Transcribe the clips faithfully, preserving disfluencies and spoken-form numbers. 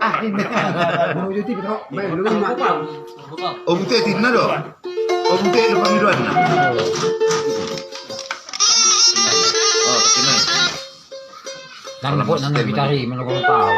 Ah, ini. Mau jadi, Bro. Main dulu, Mak. Om Teti na do. Om Teti na pangidoanna. Oh, ini. Dan buat nana bitari menurut tahu.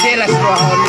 Jelas rohana.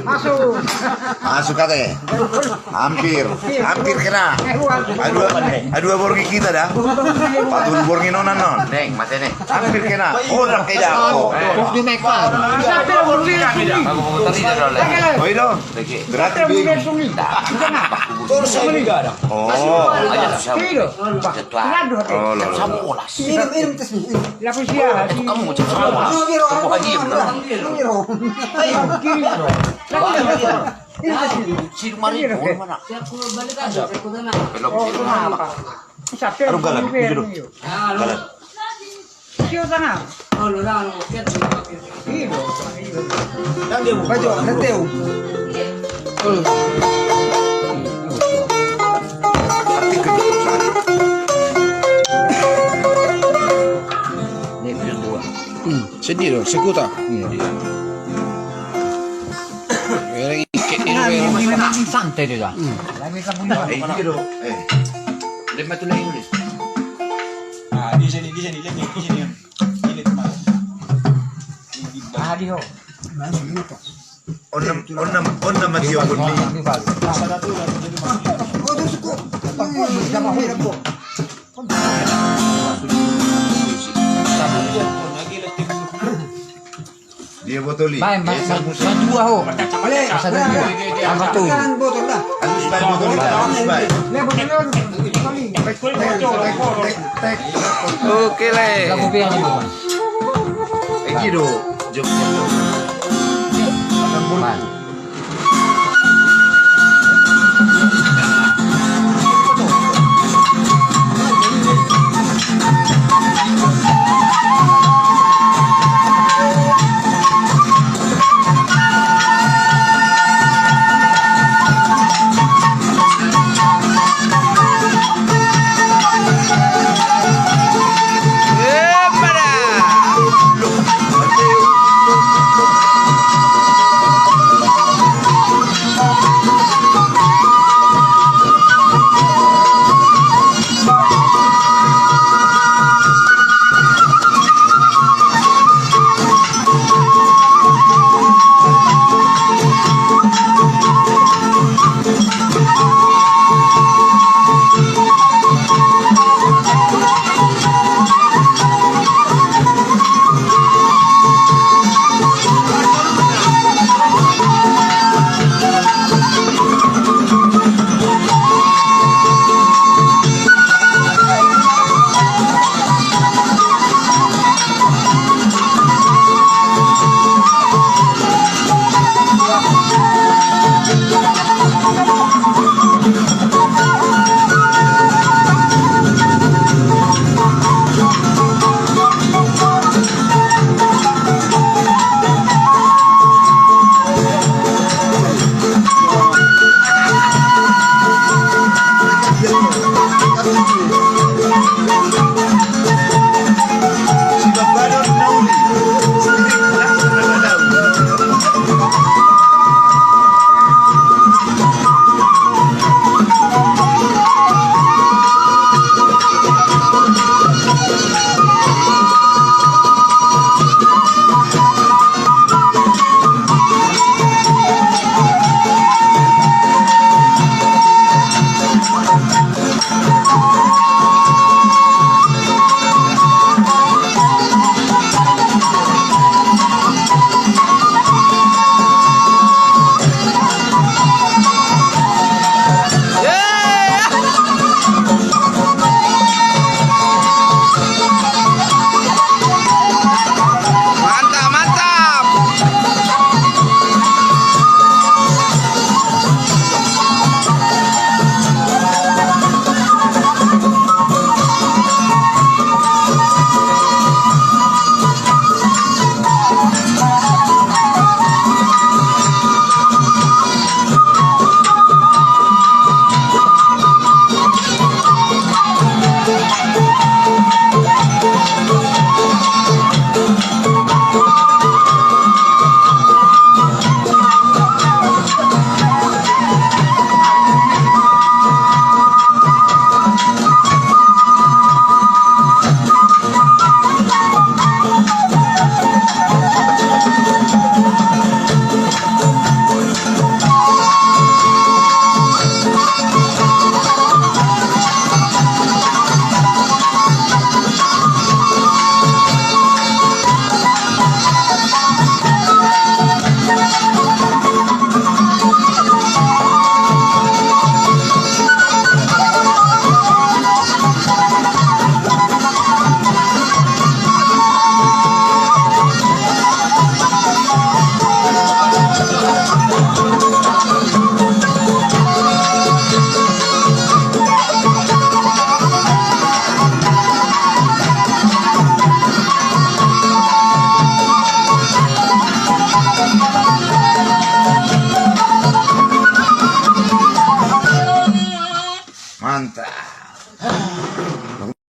Masuk. Masuk ate. Hampir, hampir kena. Adua, adua borngin hita da. Patul borngin on annon. Neng, mate neng. Hampir kena. Oh, nang kena. Oh. Terus di make up. Oh, itu. Berarti dia. Terus saya juga ada. Oh. Aja susah. Oh, lo, lo. Minum, minum, tes, minum. Lapis ya. Itu kamu mau cek sama. Minum, minum. Minum, minum. Ayo, kiri. Minum, minum. Sidu mari, mana? Belok, sidu mari. Aduh, galan, itu dong. Galan. Sio sana. Bajo, nanti. Ini dua. Hmm, sedih dong, sekuta. Iya. Santai dia dah. Hmm. Lagi tak punya. Eh, iya dong. Eh. Lima tu lagi ni. Ah, di sini, di sini, di sini, di sini. Ini tu, Mas. Ah, di ho. Onnam, onnam, onnam mati ho. Ini baru. Ini baru. Oh, tu suku. Jangan main aku. Dia botol i. Baen, baen, baen dua ho. Masa dua. Apa tu? Halus baen botol i, halus baen. Oke le. Lagu pian ni, Bang? Egi do. Jogja. Bang.